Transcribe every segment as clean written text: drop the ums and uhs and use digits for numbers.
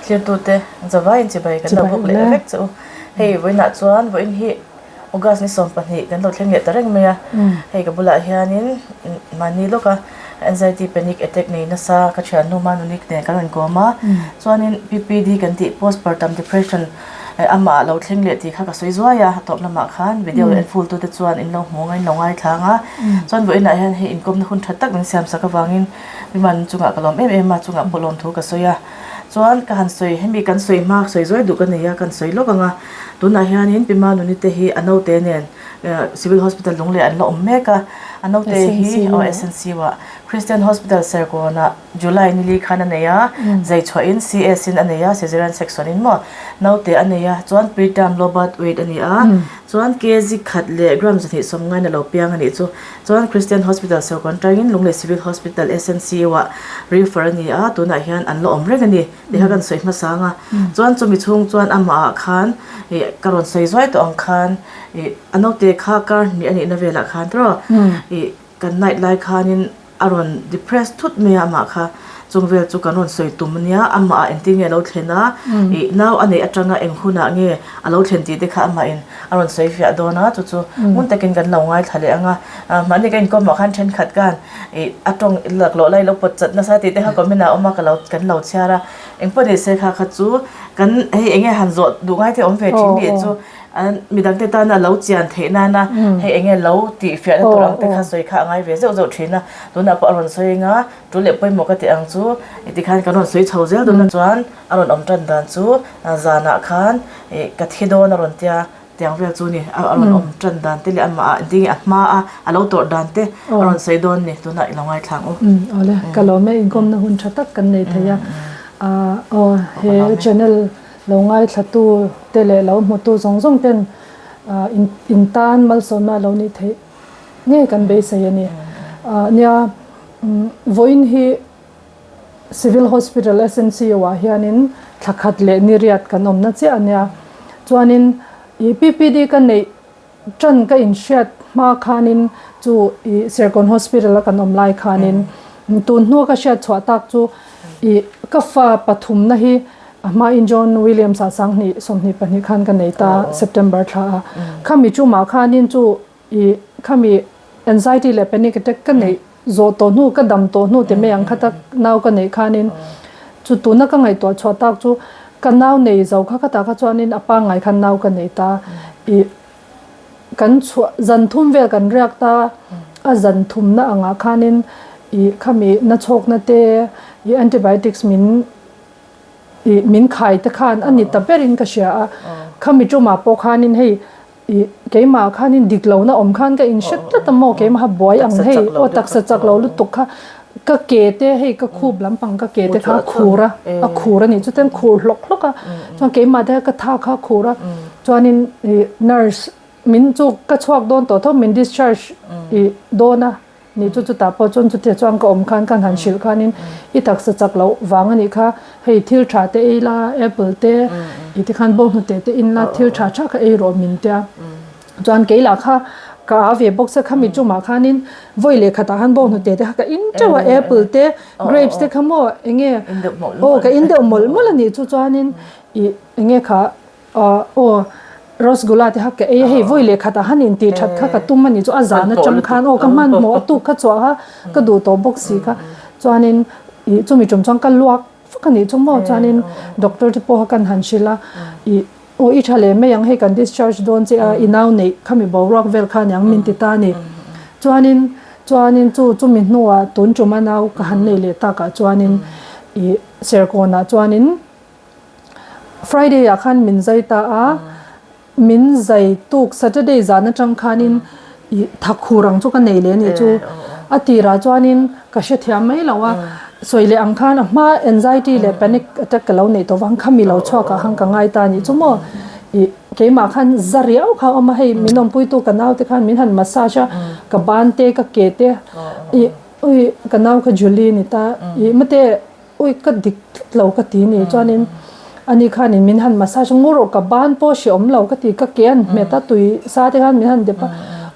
Thirtute zavaiin chibai kan lo bawk leh vek che u. Hei vawiinah chuan vawiin hi August ni 12 kan lo thleng leh ta reng mai a. Hei ka bulah hianin mahni lawka anxiety panic attack nei nasa ka thiannu Manunik nen kan rawn kawm a. Chuanin PPD kan tih postpartum depression amah lo thleng leh tih kha ka sawi zuai a. A tawp lamah khan video en full tute chuan in lo hmu ang a in lo ngaithla ang a. Chuan vawiinah hian hei inkawmna hun tha tak min siam sak avangin Miman chungah ka lawm em em a, chungah pawh lawmthu ka sawi a. Chuan ka han sawi, hemi kan sawi hma sawi zuai duh ka nei a, kan sawi lawk ang a. Tunah hianin Pi Manuni te hi a naute nen Civil Hospital Lunglei an la awm mek a. A naute hi aw SNCU ah Christian Hospital Serkawnah July nili khan a nei a, zai chhuahin CS in a nei a, Caesarean section in maw naute a nei a. Chuan preterm low birth weight a ni a, chuan kg khat leh gram 200 ngaina lo piang a nih chu. Chuan Christian Hospital Serkawn tangin Lunglei Civil Hospital SNCU ah refer a ni a, tunah hian an la awm reng a ni tih kha kan sawi hmasa ang a. Chuan chumi chhung chuan amah ah khan ih ka rawn sawi zuai tawh ang khan ih a naute kha kar hnih a nihna velah khan tawh ih kan night lai khanin a rawn depress thut mai a amah kha. Chung vel chu kan rawn sawi tum a nia, amah ah engtin nge a lo thlen a, ih nau a neih atanga eng hunah nge a lo thlen tih te kha amah in a rawn sawi fiah dawn a, chu chu ngun takin kan lo ngaithla leh ang a, mahni ka inkawm ah khan thenkhat khan ih a tawng laklawh lai lo pawt chat nasa tih te kha comment ah a awm a, ka lo kan lo chhiar a, engpawh ni se kha kha chu kan hei eng nge han zawh duh ngai te awm ve thin nih chu midang te tana lo chian theih nana hei eng nge lo tih fiahna tur ang te kha sawi kha a ngai ve zeuh zeuh thin a, tunah pawh a rawn sawi ang a. Tul leh pawimawh ka tih ang chu i tikhan kan rawn sawi chho zel dawn a chuan a rawn awm tan dan chu zanah khan ih ka thi dawn a rawn tia tiang vel chu ni a rawn awm tan dan te leh amah ah ding a hma a a lo tawrh dan te a rawn sawi dawn ni tunah i lo ngaithla ang u. Awle ka lawm e inkawmna hun tha tak kan nei thei a aw he channel lo ngaithla tu te leh lo hmu tu zawng zawng ten in tan malsawmna lo nih theih nge kan beisei a ni nia. Vawiin hi Civil Hospital SNCU ah hianin thla khat leh ni riat kan awmna chiah a nia. Chuanin ih PPD ka neih tan ka inhriat hma khanin chu ih Serkawn Hospital a kan awm lai khanin tun hnua ka hriat chhuah tak chu ih ka fa pathumna hi a hmain John Williams ah 2024 khan ka nei ta September thla a. Khami chumah khanin chu I khami anxiety leh panic attack ka neih zawh tawh hnu ka dam tawh hnu te mai ang kha tak nau ka neih khanin chu tuna ka ngaihtuah chhuah tak chu ka nau nei zo kha khatah kha chuanin a pangngai khan nau ka nei ta i kan chhuah zan thum vel kan riak ta a zan thumna angah khanin i khami nachhawkna te i antibiotics min i min khai te khan a ni ta berin ka hria a khami tumah pawh khanin hei I keimah khanin dik lohna awm khan ka inhre tlat a maw keimaha buai ang hei aw taksa chak lo lutuk kha ka ke te hei ka khup lampang ka ke te kha a khur a a khur a nih chu ten khur hlawk hlawk a chuan keimah te ka tha kha a khur a chuanin i nurse min chu ka chhuak dawn tawh tho min discharge i dawn a. Ni chu chutah pawh chuan chutia chuan ka awm khan kan han hrilh khanin i taksa chak loh vang a nih kha, hei thil tha te ei la, apple te i ti khan bawnghnute te in la, thil tha tha kha ei rawh min tia. Chuan kei lah kha ka a ve bawk se khami chumah khanin vawi leh khatah khan bawnghnute te kha ka in teuh a, apple te grapes te kha maw enge aw ka in deuh mawlh mawlh a nih chu chuanin i enge kha Aw Rasgula te kha ka ei a hei vawi leh khatah han intih that kha ka tum a ni chu a zan atang khan aw ka hmanhmawh a tuk kha chhuah kha ka duh tawh bawk si kha chuanin ih chumi tum chuan ka luak vak a nih chu maw chuanin doctor te pawh kha kan han hrilh a ih aw i tha leh mai ang hei kan discharge dawn che a i nau neih khami boruak vel kha aniang min ti ta a ni chuanin chuanin chu chumi hnuah tun tuma nau ka han nei leh takah chuanin ih Serkawnah chuanin. Friday ah khan min zai ta a, min zai tuk Saturday zan atang khanin ih thakhur ang chu ka nei leh a nih chu. A tirah chuanin ka hrethiam mai lo a, sawi leh ang khan a hma anxiety leh panic attack ka lo neih tawh vang kha mi lo chhuak ah khan ka ngai ta a nih chu maw. Ih keimah khan za riau kha a awm a, hei min awmpuitu ka naute khan min han massage a, ka ban te ka ke te ih ui ka nau kha Julie a ni ta ih mate. Ui ka dik tlat lo ka ti ni chuanin ani khanin min han massage ngur rawh ka ban pawh hreawm lo ka ti ka ke an hmet a tui sa te khan min han dep a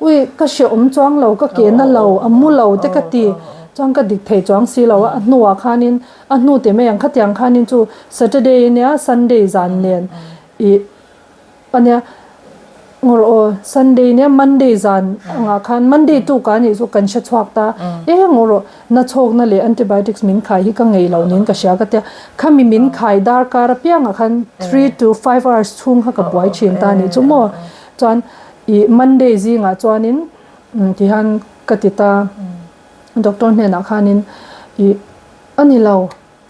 ui ka hreawm chuang lo ka ke na lo a mu lo te ka ti. Chuan ka dik thei chuang si lo a, a hnuah khanin a hnu ti mai ang khatiang khanin chu Saturday nia Sunday zan nen ih ania ngawr aw Sunday nia Monday zan angah khan Monday tuk ah nih chu kan hre chhuak ta e ngawr aw na chhawkna leh antibiotics min khai hi ka ngei lo niin ka hria ka tia khami min khai darkar apiangah khan 3 to 5 hours chhung kha ka buai thin ta nih chu maw chuan ih Monday zingah chuanin tihian ka ti ta doctor hnenah khanin ih a ni lo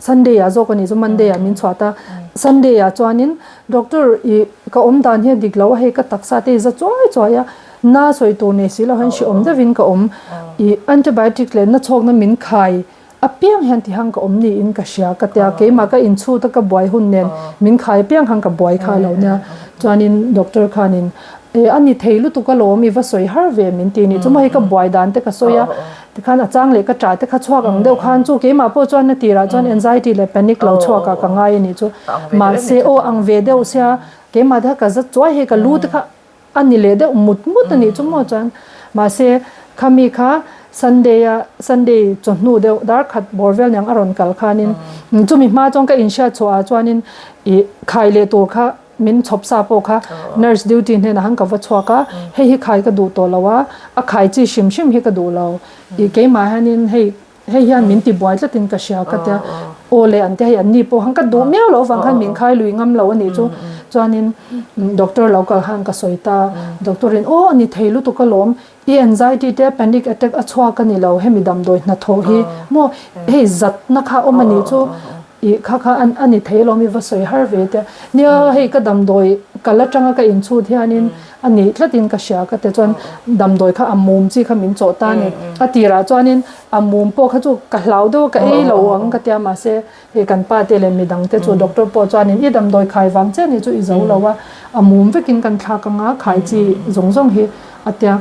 Sunday ah zawk a nih chu Monday ah min chhuah ta Sunday ah chuanin doctor ih ka awm dan hi a dik lo a hei ka taksa te hi za chuai chuai a na sawi tur nei si lo hian hrehawm deuhin ka awm ih antibiotic leh na chhawkna min khai apiang hian tihang ka awm niin ka hria ka tia keimah ka inchhut a ka buai hun nen min khai apiang khan ka buai kha lo nia chuanin doctor khanin e a ni thei lutuk alawm i va sawi har ve min ti nih chu maw hei ka buai dan te ka sawi a tikhan a chang leh ka ṭah te kha chhuak ang deuh khan chu keimah pawh chuan a tirah chuan anxiety leh panic lo chhuak ah ka ngai a nih chu mahse aw ang ve deuh sia keimah te kha ka za chuai hei ka lu te kha a ni leh deuh mut mut a nih chu maw chuan mahse khami kha Sunday a Sunday chawhnu deuh dar khat bawr vel niang a rawn kal khanin chumi hma chuan ka inhriat chhuah ah chuanin ih khai leh tur kha min chhawp sa pawh kha nurse duty hnenah han ka va chhuak a hei hi khai ka duh tawh lo a a khai chi hrim hrim hi ka duh lo ih keimah hianin hei hei hian min ti buai tlatin ka hria ka tia aw le an tia hei an ni pawh khan ka duh miau loh avang khan min khai lui ngam lo a nih chu chuanin doctor lo kal khan ka sawi ta doctor in aw a ni thei lutuk alawm i anxiety te panic attack a chhuak a ni lo hemi damdawi hnathawh hi maw hei zatna kha awm a nih chu Ih kha kha a ni thei alawm i va sawi har ve te. Nia hei ka damdawi kal atanga ka inchhut hianin a nih tlatin ka hria ka ti chuan damdawi kha a mum chi kha min chawh ta a ni. A tirah chuanin a mum pawh kha chu ka hlau deuh a ka ei lo ang ka tia mahse hei kan pa te leh midang te chu doctor pawh chuanin i damdawi khai vang che ni chu i zo lo a, a mum vekin kan thlak anga khai chi zawng zawng hi a tia.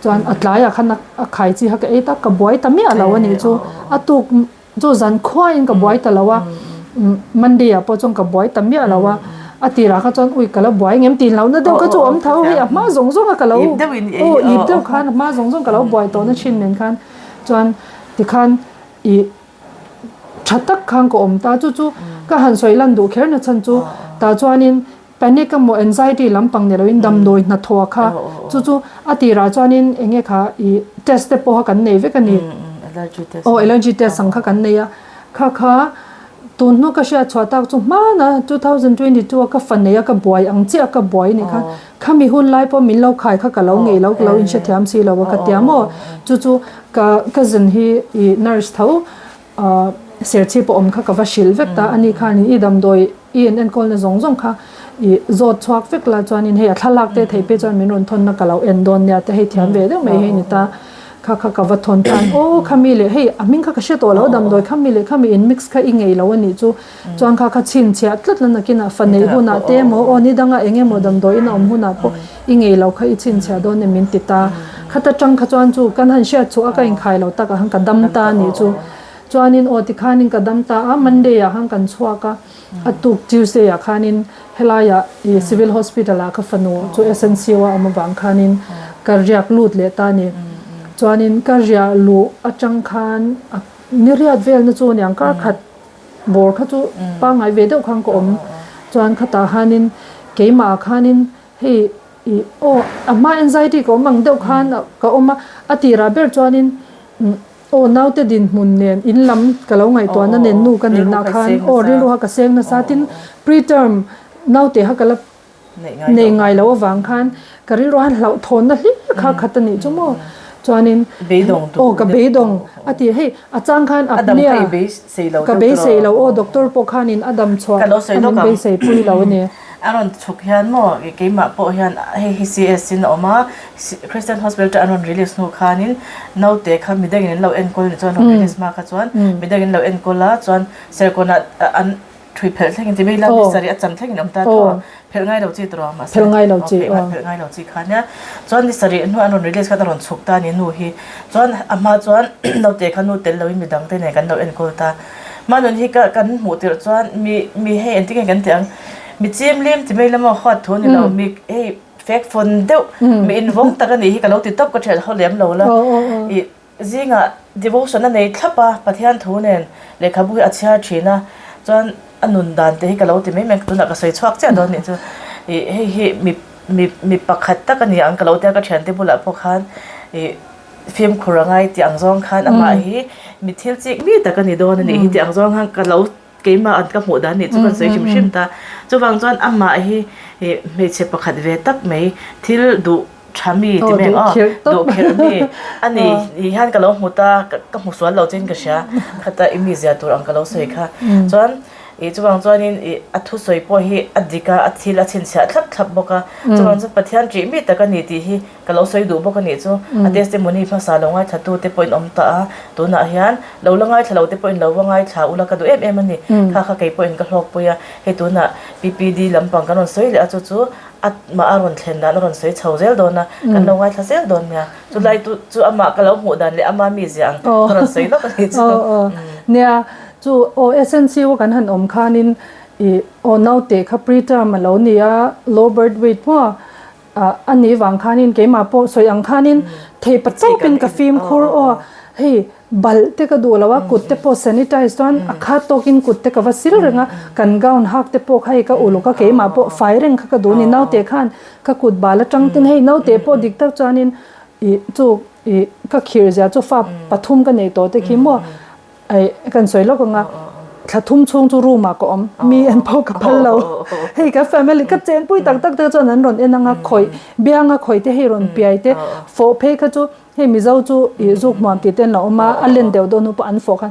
Chuan a tlaiah khan a khai chi kha ka ei ta ka buai ta miah lo a nih chu a tuk Chu zan khuaiin ka buai ta lo a, Monday ah pawh chuan ka buai ta miah lo a, a tirah kha chuan ui ka lo buai ngem tih hlauhna deuh kha chu awm tho hei a hma zawng zawng a ka lo aw ip deuh khan a hma zawng zawng ka lo buai tawhna thin nen khan chuan tikhan ih tha tak khan ka awm ta chu chu ka han sawi lan duh kher na chhan chu tah chuanin Panic emaw anxiety lampang ni loin damdawi hnathawh kha chu chu a tirah chuanin eng nge kha ih test te pawh kha kan nei vek a ni. Aw allergy test ang kha kan nei a, kha kha tun hnu ka hriat chhuah tak chu hmana 2022 a ka fa nei a ka buai ang chiah a ka buai ni khan khami hun lai pawh min lo khai kha ka lo ngei lo ka lo inhrethiam si lo a ka tia maw chu chu ka cousin hi ih nurse tho Serchhip a awm kha ka va hrilh vek ta a ni khanin i damdawi i en enkawlna zawng zawng kha i zawt chhuak vek la chuanin hei a thlalak te thei phei chuan min rawn thawnna ka lo en dawn nia te hei thiam ve deuh mai hei ni ta kha kha ka va thawn khan aw khami leh hei a hming kha ka hre tawh lo damdawi khami leh khami in mix kha i ngei lo a nih chu chuan kha kha chhinchhiah tlat la nakinah fa neih hunah te emaw aw ni danga eng emaw damdawi in a awm hunah pawh i ngei lo kha i chhinchhiah dawn em min ti ta. Khata tang kha chuan chu kan han hriat chhuah a ka inkhai lo takah khan ka dam ta a nih chu. Chuanin aw tikhanin ka dam ta a, Monday ah khan kan chhuak a, a tuk Tuesday ah khanin helaiah i Civil Hospital ah ka fanu chu SNCU a awm avang khanin ka riak lut leh ta a ni. Chuanin ka riah luh atang khan a ni riat velna chu aniang kar khat bawr kha chu pangngai ve deuh khan ka awm. Chuan khatah khanin keimah ah khanin Hei ih aw a hma anxiety ka awm ang deuh khan ka awm a, a tirah ber chuanin aw naute dinhmun nen in lam ka lo ngaihtuahna nen nu ka nihna khan aw rilru kha ka seng nasa tin preterm naute kha ka la nei ngai loh avang khan ka rilru khan hlauhthawnna hlir kha khat a nih chu maw chuanin aw ka beidawng a ti hei a chang khan apnea ka beisei lo aw doctor pawh khanin a dam chhuah a min beisei pui lo a ni. A rawn chhuk hian maw keimah pawh hian hei hi CS in a awm a, Christian Hospital atang an rawn release hnu khanin naute kha midangin an lo enkawl ni chuan an rawn release hma kha chuan midangin an lo enkawl a chuan Serkawnah an thui phelh thlengin ti mai ila ni sarih a cham thlengin awm ta tho a, phelh ngai lo chi tawh mahse phelh ngai lo chi phelh ngai lo chi kha nia chuan ni sarih hnu an rawn release khan a rawn chhuk ta a ni nu hi chuan a hma chuan naute kha nu tel loin midang te nen kan lo enkawl ta. Hmanun hi ka kan hmuh tirh chuan mi mi hei engtin nge kan tih ang mi chim lim ti mai lama huat thu a ni lo mi hei fek fawn deuh mi invawng tak a nih hi ka lo ti tawp ka thian ho lem lo la ih zingah. Devotion a nei thlap a, Pathian thu nen lehkhabu hi a chhiar thin a, chuan a nun dan te hi ka lo ti mai mai a, tunah ka sawi chhuak chiah dawn nih chu. Ih hei hi mi mi mi pakhat tak a ni ang ka lo tia ka thiante bulah pawh khan ih fimkhur a ngai tih ang zawng khan amah hi mi thil chik mi tak a ni dawn a nih hi tih ang zawng khan ka lo keimah an ka hmuh dan nih chu kan sawi hrim hrim ta. Chuvang chuan amah hi ih hmeichhe pakhat ve tak mai thil duh tha mi ti mai ang aw, duh kherh mi a ni tih hian ka lo hmu ta, ka hmu sual lo chin ka hria khata i mi zia tur ang ka lo sawi kha. Chuan ih chuvang chuanin ih a thusawi pawh hi a dik a, a thil a chhinchhiah thlap thlap bawk a, chuvang chuan Pathian ṭih mi tak a ni tih hi ka lo sawi duh bawk a nih chu. A testimony hmasa lo ngaithla tu te pawhin awm ta a, tunah hian lo la ngaithla lo te pawhin lo va ngaithla ula ka duh em em a ni. Kha kha kei pawhin ka hlawkpui a, hei tunah PPD lampang kan rawn sawi leh a chu chu a mah a rawn thlen dan a rawn sawi chho zel dawn a, kan lo ngaithla zel dawn nia. Chulai tu chu amah ka lo hmuh dan leh ama mizia ang ka rawn sawi lawk a ni chu. Nia, chu aw SNCU kan han awm khanin ih aw naute kha preterm a lo ni a, low birth weight maw a nih vang khanin keimah pawh sawi ang khanin thei pa tawpin ka fimkhur aw hei Balh te ka duh lo a, kut te pawh sanitize chuan a khat tawkin kut te ka va sil reng a, kan gown hak te pawh kha hei ka uluk a, keimah pawh fai reng kha ka duh a ni. Naute khan ka kut bal atang ten hei naute pawh dik tak chuanin ih chu ih ka khirh zia chu fa pathum ka nei tawh te khi maw ih kan sawi lawk ang a, thla thum chhung chu room ah ka awm, mi en pawh ka phal lo. Hei ka family ka chenpui tak tak te chuan an rawn en ang a, khawih bianga khawih te hei rawn piai te fawh phei kha chu Hei Mizo chu ih zuk hmuam tih te an lo awm a, a len deuh dawn hnu pawh an fawh khan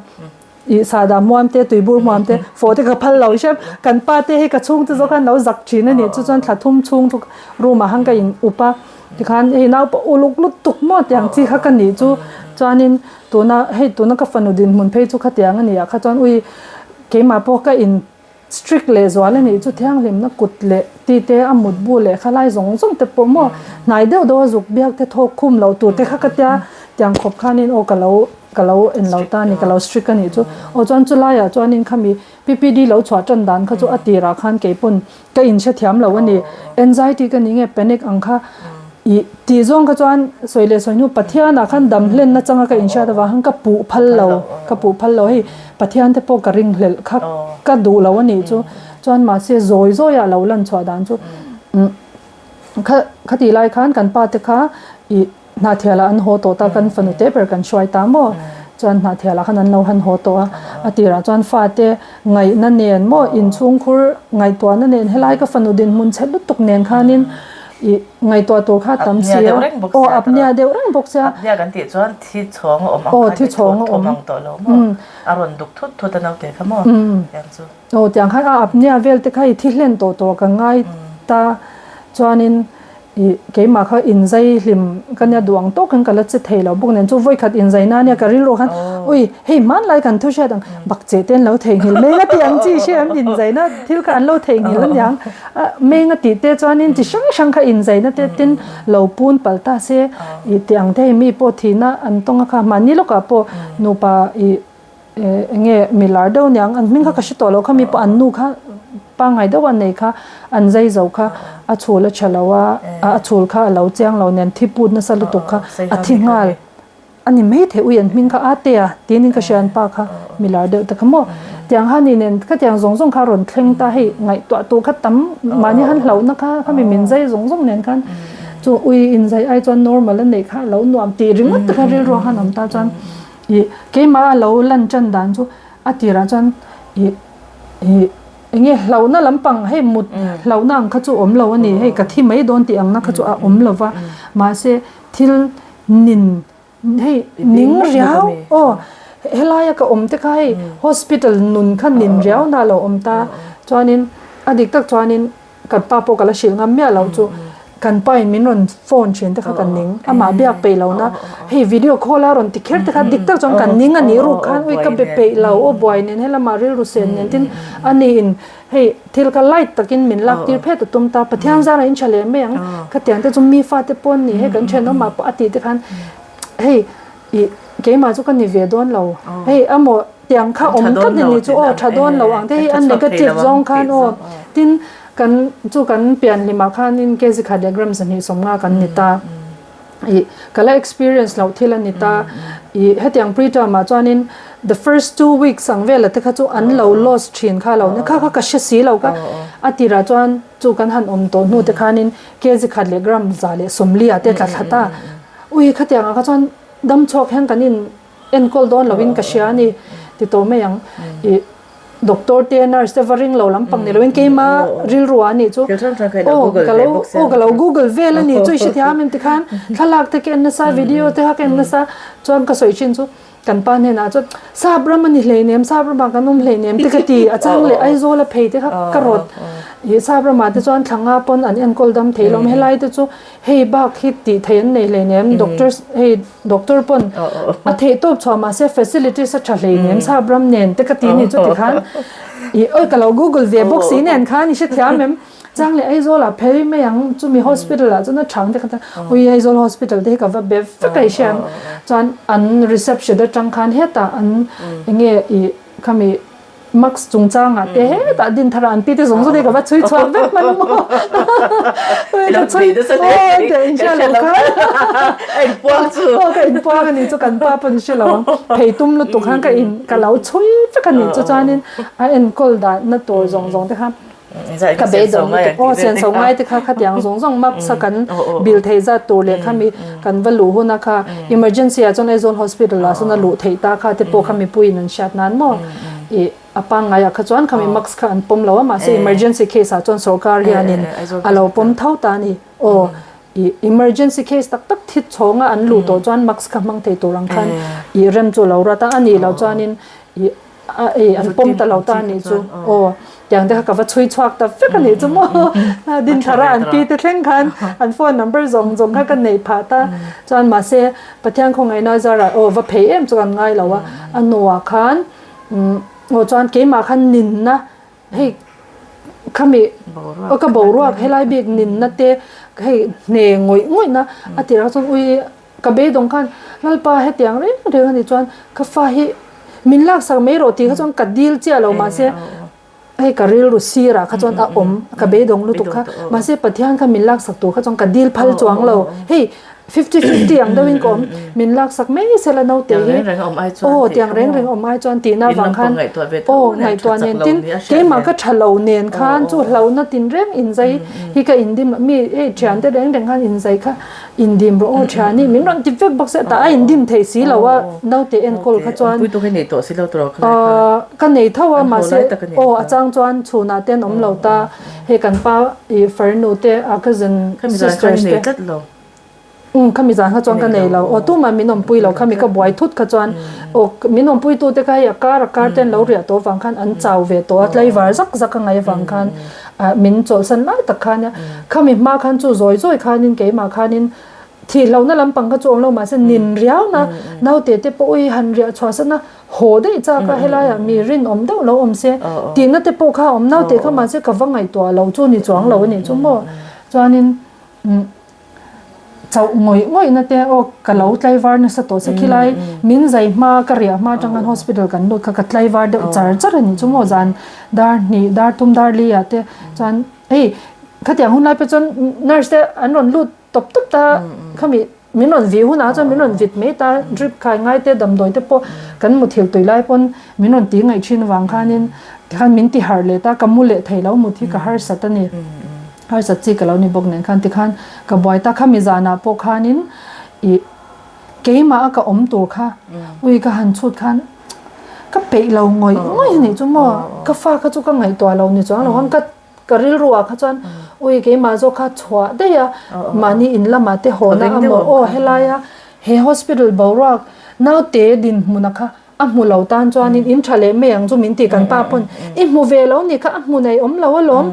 ih sahdah hmuam te, tuibur hmuam te fawh te ka phal lo hrep. Kan pa te hei ka chhung te zawk khan lo zak thin a nih chu chuan thla thum chhung chu room ah khan ka in up a, tikhan hei naupa uluk lutuk maw tiang chi kha ka nih chu chuanin tuna hei tuna ka fanu dinhmun phei chu khatiang a ni ah kha chuan ui keimah pawh ka in Strict leh zual a nih chu thianghlimna kut leh ti te a mut bu leh kha lai zawng zawng te pawh maw hnai deuh deuh a zuk biak te thawk khum loh tur te kha ka tia tiang khawp khanin aw ka lo ka lo en lo ta a ni ka lo strict a nih chu aw chuan chu laiah chuanin khami PPD lo chhuah tan dan kha chu a tirah khan kei pawn ka inhre thiam lo a ni anxiety ka ni nge panic ang kha Ih tih zawng kha chuan sawi leh sawi hnu Pathianah khan dam hlenna changa ka inhriat avang khan ka puh phal lo, ka puh phal lo. Hei Pathian te pawh ka ringhlelh kha ka duh lo a nih chu. Chuan mahse zawi zawi ah lo lan chhuah dan chu kha khatih lai khan kan pa te kha ih Hnahthialah an haw tawh ta, kan fanu te ber kan hruai ta maw? Chuan Hnahthialah khan an lo han haw tawh a, a tirah chuan fate ngaihna nen maw inchhungkhur ngaihtuahna nen helai ka fanu dinhmun chhe lutuk nen khanin ih ngaihtuah tur kha tam si a, aw apnea deuh reng bawk sia. Apnea kan tih chuan thi chhawng a awm ang kha thi thawm ang tawh lo maw? A rawn duk thut thut a naute kha maw? Tiang chu. Aw tiang khan a apnea vel te kha i thi hlen tawh tawh ka ngai ta chuanin Ih, keimah kha inzai hlim ka nia duh ang tawk khan ka la che thei lo bawk nen chu vawikhat inzai na nia ka rilru khan ui hei hmanlai kan thu hriat ang bakcheh te an lo theihnghilh meng a tih ang chi hria an inzai na thil kha an lo theihnghilh aniang a meng a tih te chuanin chi hrang hrang kha inzai na te tin lo pun palh ta se ih tih ang te hei mi pawh thihna an tawng a kha mahni lawkah pawh nupa ih Eng nge mi lar deuh aniang an hming kha ka hre tawh lo kha mi pawh an nu kha pangngai deuh a nei kha an zai zo kha a chhul a tha lo a a chhul kha a lo chiang lo nen thi put nasa lutuk kha a thi nghal a ni mai thei ui an hming kha a te a tinin ka hria an pa kha mi lar deuh te kha maw tiang kha ni nen khatiang zawng zawng kha a rawn thleng ta hei ngaihtuah tur kha tam mahni han hlauhna kha khami min zai zawng zawng nen khan chu ui inzai ai chuan normal a neih kha a lo nuam tih ringawt te kha rilru khan awm ta chuan. Ih, keimah a lo lan tan dan chu a tirah chuan ih ih eng nge hlauhna lampang hei mut hlauhna ang kha chu awm lo a ni, hei ka thi mai dawn tih angna kha chu a awm lo va, mahse thil nin hei ning riau aw helaia ka awm te kha hei hospital nun kha nin riau na a lo awm ta chuanin a dik tak chuanin Kan pa pawh ka la hrilh ngam miah loh chu kan pa in min rawn phone thin te kha kan ning amah biak peih lo na hei video call a rawn ti kher te kha dik tak chuan kan ning a nih ruk khan ui ka be peih lo aw buai nen helamah rilru sen nen tin a ni in hei thil kha light takin min lak tir phet a tum ta Pathian zara in tha leh mai ang khatiang te chu mi fate pawh an ni hei kan thenawmah pawh a tih te khan hei Ih, keimah chu ka ni ve dawn lo. Hei amaw tiang kha awm tlat ni ni chu aw tha dawn lo ang te hi a negative zawng khan aw. Tin, kan chu kan pian hlimah khanin kg khat leh gram 250 kan ni ta. Ih, ka la experience loh thil a ni ta. I hetiang preterm ah chuanin the first 2 weeks ang vela te kha chu an lo loss thin kha lo kha kha ka hre si lo ka. A tirah chuan chu kan han awm tawh hnu te khanin kg khat leh gram 140 ah te tla thla ta. Ui, khatiang ah kha chuan dam chhuak hian kan in enkawl dawn lovin ka hria a ni ti tawh mai ang. I doctor te, nurse te va ring lo lampang ni lovin keima rilru ah a nih chu. Aw ka lo aw ka lo google vel a ni chu i hrethiam em tikhan thlalak te ka en nasa, video te kha ka en nasa chuan ka sawi thin chu kan pa hnenah chuan sap ram a ni hleinem, sap ramah kan awm hleinem te ka ti a chang leh Aizawl a phei te kha ka rawt ih sap ramah te chuan thla nga pawn an enkawl dam thei lo helai te chu hei bak hi tih theih an nei hleinem doctor hei doctor pawn a theih tawp chhuah mahse facilities a tha hleinem sap ram nen te ka ti ni chu tikhan ih awi ka lo google ve bawk si nen khan i hrethiam em. Chang leh Aizawl ah phei mai ang chumi hospital ah chuan a thang te kha chuan ui Aizawl hospital te hi ka va be vek a i hria ang chuan an reception atang khan hetah an enge ih khami mask chungchang ah te hetah din thar ah an pi te zawng zawng te ka va chhui chhuak vek hman maw ui ka chhui aw teh in hria lo kha a inpuang chu aw ka inpuang a ni chu kan pa pawn hre lo ang phei tum lutuk khan ka in ka lo chhui vek a ni chu chuanin a enkawl dan na tur zawng zawng te kha Ka beidawng lutuk aw, senso ngai te kha khatiang zawng zawng mask a kan bil theih zat tur leh khami kan va luh hun a kha emergency ah chuan Aizawl hospital ah sawn a luh theih ta kha te pawh kha mipuiin an hriat nan maw ih a pangngai ah kha chuan khami mask kha an pawm lo a mahse emergency case ah chuan sorkar hianin a lo pawm tho ta a ni aw ih emergency case tak tak thit chhawng a an luh tawh chuan mask kha hmang thei tur ang khan ih rem chu a lo rat a a nih loh chuanin ih A ei an pawm ta lo ta anih chu aw tiang te kha ka va chhui chhuak ta vek anih chu maw din thar a an pi te thleng khan an phone number zawng zawng kha ka neih phah ta chuan mahse Pathian khawngaihna zarah aw va phei em chu kan ngai lo a a nuah khan aw chuan keimah khan ninna hei khami aw ka boruak helai bik ninna te hei hne ngawih ngawih na a tirah chuan ui Ka beidawng khan, Lalpa hetiang reng reng a nih chuan ka fa hi min laksak mai rawh tih kha chuan ka dil chiah lo mahse hei ka rilru sirah kha chuan a awm ka beidawng lutuk kha mahse Pathian kha min laksak tur kha chuan ka dil phal chuang lo hei 50-50 ang deuhin ka awm min laksak mai sela naute hi aw tiang reng reng awm ai chuan tihna avang khan aw ngaihtuah nen tin keimah ka tha lo nen khan chu hlauhna tinreng inzai hi ka indim mi hei thiante reng reng khan inzai kha Indim rawh aw thiani min rawn ti vek bawk se tah a indim thei si lo a naute enkawl kha chuan Puitu hi nei tawh si lo tawh kha ka nei tho a mahse aw a chang chuan chhunah te an awm lo ta hei kan pa i farnu te a cousin sisters te tlat lo um khami zan kha chuan ka nei lo aw tumah min awmpui lo khami ka buai thut kha chuan aw min awmpui tu te kha hei a kar a kar te an lo riah tawh avang khan an chau ve tawh a tlaivar zak zak a ngaih avang khan Ah min chawlhsan lai tak khan a, khami hma khan chu zawi zawi khanin keimah khanin thihlohna lampang kha chu awm lo mahse nin riauna naute te pawh ui han riah chhuah sana haw daih chak a helaiah mi rinawm deuh lo awm se tihna te pawh kha a awm naute kha mahse ka va ngaihtuah lo chu ni chuang lo a nih chu maw chuanin Chauh ngawih ngawih na te aw ka lo tlaivar nasa tawh che khilai min zai hma ka riah hma atang khan hospital kan lut kha ka tlaivar deuh char char a nih chu maw zan dar hnih dar thum dar li ah te chuan hei khatiang hun lai pawh chuan nurse te an rawn lut tawp tawp ta khami min rawn vih hunah chuan min rawn vit mai ta drip khai ngai te damdawi te pawh kan muthilh tui lai pawn min rawn ti ngaih thin avang khanin tikhan min ti harh leh ta ka mu leh thei lo mut hi ka harsat a ni. Harsat chi ka lo ni bawk nen khan tikhan ka buai ta khami zanah pawh khanin ih keimah a ka awm tur kha ui ka han chhut khan ka peih lo ngawih ngawih a nih chu maw ka fa kha chu ka ngaihtuah lo ni chuang lo khan ka ka rilru ah kha chuan ui keimah zawk kha chhuah daih a mahni in lamah te haw na amaw aw helaia he hospital boruak naute dinhmuna kha A hmu lo tan chuanin in tha leh mai ang chu min ti kan pa pawn i hmu ve lo ni kha a hmu nei awm lo alawm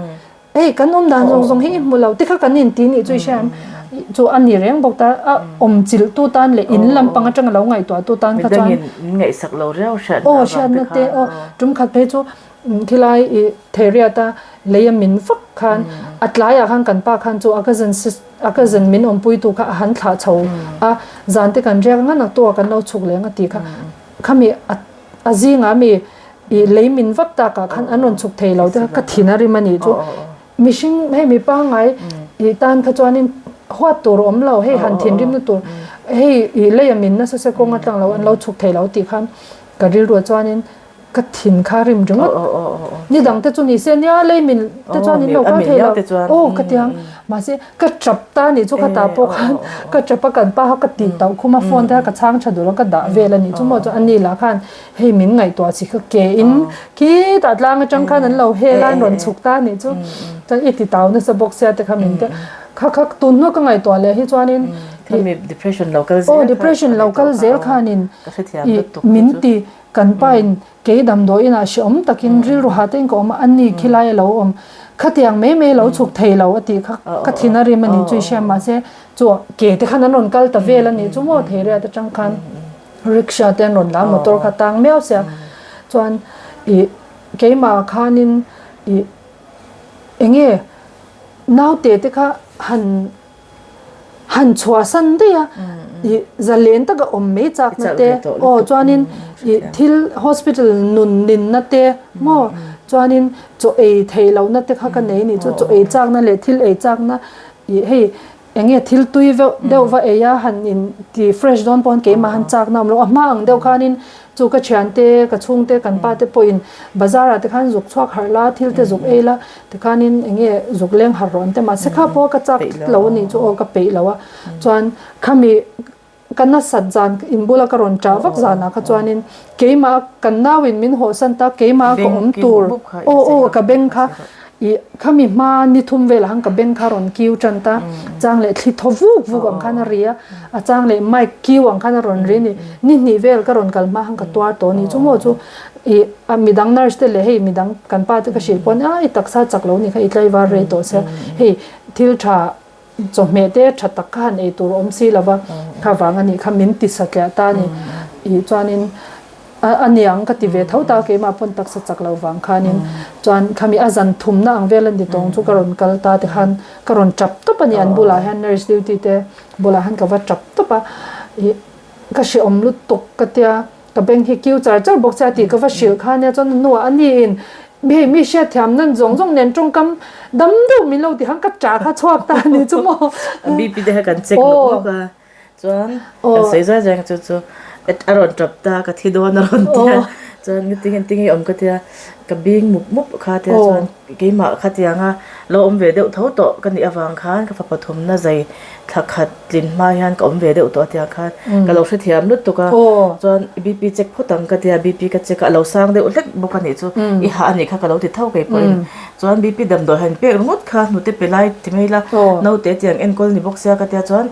hei kan awm dan zawng zawng hi i hmu lo tikha kan in ti nih chu i hria em chu a ni reng bawk ta a awm chilh tu tan leh in lampang atanga lo ngaihtuah tu tan kha chuan midangin min ngaihsak lo riau hriatna aw hriatna te aw tum khat phei chu Khilai i Theriata lei a min vak khan a tlaiah khan kan pa khan chu a cousin sis a cousin min awmpuitu kha a han thlah chho a, zan te kan riak anga naktuah kan lo chhuk leng a ti kha khami a a zingah mi i lei min vak takah khan an rawn chhuk thei lo te kha ka thin a rim a nih chu mihring hei mi pangngai i tan kha chuanin huat tur a awm lo hei han thinrimna tur. hei i leia min nasa se kawng atang lo an lo chhuk thei lo tih khan ka rilruah chuanin ka thin kha rim ringawt ni dang te chu ni se nia lei min te chuan in lo kal thei lo aw ka ti ang mahse ka tap ta nih chu ka tah pawh khan ka tap a kan pa kha ka tih tauh khum a phone te kha ka chhang tha duh lo ka dah vel a nih chu maw chuan ani lah khan hei min ngaihtuah chi kha ke in khitah tlang atang khan an lo hel a an rawn chhuk ta nih chu chuan i ti tau nasa bawk sia te kha min te kha kha tun hnu ka ngaihtuah leh hi chuanin Khami depression lo kal zel aw depression lo kal zel khanin i min ti Kan pa in kei damdawi inah hrehawm takin rilru hah tein ka awm a, ani khilai a lo awm. Khatiang mai mai lo chhuk thei lo a tih kha ka thin a rim a nih chu i hria mahse chu ke te khan an rawn kal ta vel a nih chu maw theiria te tang khan rickshaw te an rawn la a motor kha tang miau sia chuan ih keimah khanin ih enge naute te kha han Han chhuahsan daih a, ih zalen taka awm mai chakna te aw chuanin ih thil hospital nun ninna te maw chuanin chaw ei theih lohna te kha ka nei nih chu chaw ei chakna leh thil ei chakna ih hei eng nge thil tui veuh deuh va ei a han in ti fresh dawn pawn keimah han chakna awm lo a hma ang deuh khanin Chu ka thiante, ka chhungte, kan pa te pawhin bazar ah te khan zuk chhuak harh la, thil te zuk ei la, tikhanin eng nge zuk leng harh rawh an ti mahse kha pawh ka chak lo a nih chu aw ka peih lo a. Chuan khami ka nasat zan in bula ka rawn ṭah vak zanah kha chuanin keimah kan nauin min hawhsan ta keimah ka awm tur aw aw ka beng kha Ih, khami hma ni thum velah khan ka beng kha rawn kiu tan ta, chang leh thli thaw vuk vuk ang khan a ri a, a chang leh mic kiu ang khan a rawn ri a ni. Ni hnih vel ka rawn kal hma khan ka tuar tawh a ni. Chu maw chu ih, a midang nurse te leh hei midang kan pa te ka hrilh pawh a ni, a i taksa chak lo ni kha i tlaivar rei tawh sia, hei thil tha chawhmeh te tha tak kha han ei tur awm si lova kha vang a nih kha min ti satliah ta a ni. Ih chuanin a niang ka ti ve tho ta keimah pawn taksa chak lo vang khanin chuan khami a zan thumna ang vel a ni tawng chu ka rawn kal ta te khan ka rawn tap tawp a ni an bulah hian nurse duty te bulah hian ka va tap tawp a ih ka hrehawm lutuk ka tia. Ka beng hi kiu char char bawk che a tih ka va hrilh kha nia chuan a hnuah a niin hei mi hriatthiam nan zawng zawng nen tawngkam dam deuh min lo ti khan ka ṭah kha chhuak ta a ni chu maw. A BP te kha kan check lawk lawk a chuan kan sawi zai zai ang chu chu a rawn ṭap ta ka thi dawn a rawn ti a chuan tinge tinge awm ka tia ka bing mup mup kha tia chuan keimah khatianga lo awm ve deuh tho tawh ka nih avang khan ka fapa thumna zai thla khat tlin hma hian ka awm ve deuh tawh a tia khan ka lo hrethiam lutuk a chuan i BP check phawt ang ka tia BP ka check a a lo sang deuh hlek bawk a nih chu i hah a nih kha ka lo ti tho kei pawhin chuan BP damdawi han pek ringawt kha hnute pe lai ti mai la naute tiang enkawl ni bawk sia ka tia chuan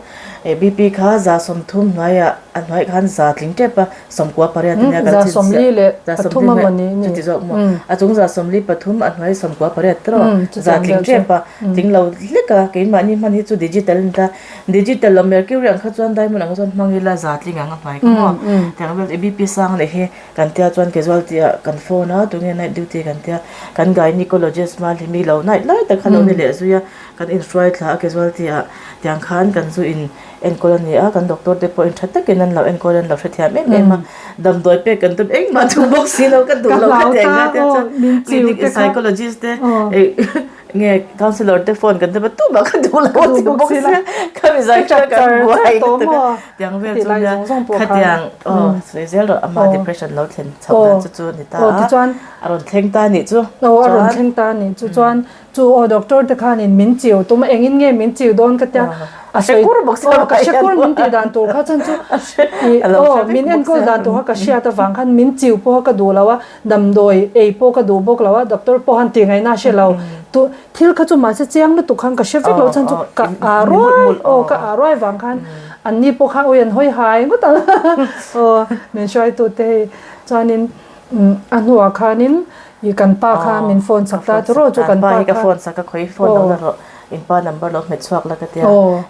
BP kha 30 hnuaiah a hnuaiah khan za tling tep a Sawmkua pariat ania kan chhin chiah. 34 a mawni chuti zawk maw. A chung 73 a hnuai 98 te rawh. Za tling tep a tling lo hlek a keimahni hman hi chu digital a ni ta. Digital lo mercury ang kha chuan diamond ang kha chuan hmang ila za tling ang a hnuai kha maw. Tiang vel i BP sang leh hi kan tia chuan casualty ah kan phone a tunge night duty kan tia kan gynecologist hma hlimi lo night lai tak kha lo ni leh zui a kan inhruai thla a casualty ah tiang khan kan zu in Enkawl a ni a, kan doctor te pawhin tha takin an lo enkawl a, an lo hrethiam em em a, damdawi pek kan tum engmah thu bawk si lo, ka duh lo ka ti ang a tia chuan clinic psychologist te nge counsellor te phone kan tum a tumah ka duh lo a ti bawk sia, khami zai kha kan buai lutuk a, tiang vel chu nia khatiang aw sawi zel rawh ama depression lo thlen chhoh dan chu chu a ni ta a, a rawn thleng ta a nih chu chuan. Chu aw doctor te khanin min chiu tum a engin nge min chiu dawn ka tia a sawi aw ka hre kur min tih dan tur kha chuan chu ih aw min enkawl dan tur kha ka hriat avang khan min chiu pawh ka duh lo a damdawi ei pawh ka duh bawk lo a doctor pawh han tih ngaihna a hre lo tu thil kha chu mahse chiang lutuk khan ka hre vek lo chuan chu ka aa ruai aw ka aa ruai vang khan an ni pawh kha awi an hawi hai ngawt ang aw min hruaitu te hei chuanin a hnuah khanin I kan pa kha min phone sak ta chu rawh chu kan pa hi ka phone sak a khawi phone lo la rawh in pa number lo hmet chhuak la ka tia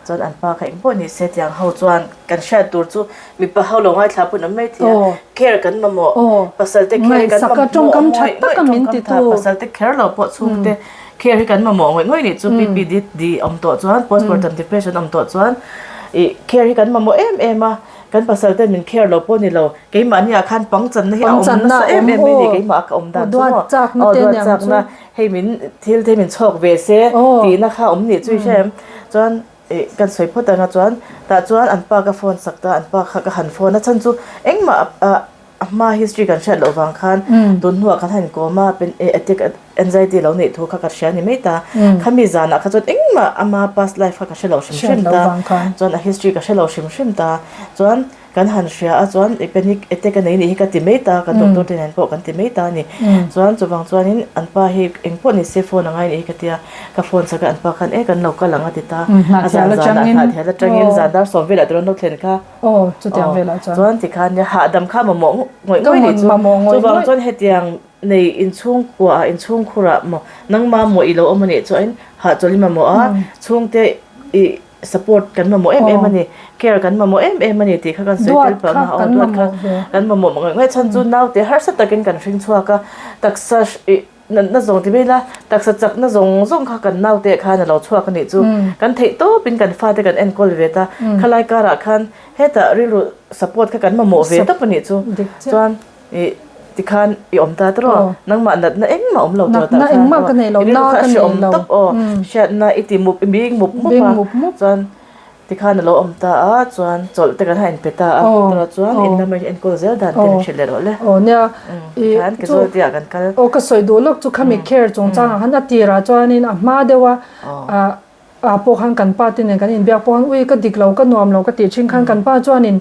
chuan an pa kha engpawh ni se tiang ho chuan kan hriat tur chu mipa ho lo ngaithla pawn awm mai thei a care kan mamawh pasal te care kan mamawh tawngkam tha tak a min ti tu pasal te kher lo pawh chhungte care hi kan mamawh ngawih ngawih nih chu PPD awm tawh chuan postpartum depression awm tawh chuan i care hi kan mamawh em em a kan pasal ten min care lo pawh ni lo Keimahni ah khan pangchanna hi a awm nasa em em mai ni keimah a ka awm dan chu maw aw duat chakna hei min thil te min chhawk ve se tihna kha awm nih chu i hre em chuan. Ih kan sawi phawt anga chuan tah chuan an pa ka phone sak ta an pa kha ka han phone a chhan chu engmah ah a hma history kan hriat loh vang khan tun hnuah kan han kawm a attack anxiety lo neih thu kha ka hria ni mai ta khami zanah kha chuan engmah ama past life kha ka hre lo hrim hrim ta chuan a history ka hre lo hrim hrim ta chuan Kan han hria a chuan i panic attack a nei nih hi ka ti mai ta, kan doctor te nen pawh kan ti mai ta a ni. Chuan chuvang chuanin an pa hi eng pawh ni se phone a ngai nih hi ka ti a, ka phone chak a an pa khan e kan lo kal ang a ti ta. A zan zanah hnahthial atangin zan dar sawm velah te rawn lo thlen kha. Aw chutiang velah chuan. Chuan tikhan nia hahdam kha mamawh ngawih ngawih nih chu. Chuvang chuan hetiang nei inchhungkuaah inchhungkhurah maw nangmah maw i lo awm a nih chuan hahchawlh i mamawh a, chhungte i Support kan mamawh em em a ni, care kan mamawh em em a ni tih kha kan sawi tel pah ang a, aw duat kha kan mamawh ngawih ngawih chhan chu naute harsa takin kan hring chhuak a, taksa ih natna zawng ti mai ila taksa chakna zawng zawng kha kan naute khan a lo chhuak a nih chu, kan theih tawpin kan fate kan enkawl ve ta, khalai karah khan hetah rilru support kha kan mamawh ve tawp a nih chu, chuan. I tikhan i awm ta tawh nangmah natna engmah awm lo tur tah khan engmah ka nei lo na ka nei lo tawp aw hriatna i ti mup i bing mup mup a chuan tikhan a lo awm ta a chuan chawlh te kan han inpe ta a tawh chuan in lama enkawl zel dan te min hrilh leh rawh le aw nia i khan ke zawl te ah kan kal aw ka sawi duh lawk chu khami care chungchang ah khan a tirah chuanin a hma deuh a Ah pawh khan kan pa te nen kan inbiak pawh khan ui ka dik lo ka nuam lo ka tih thin khan kan pa chuanin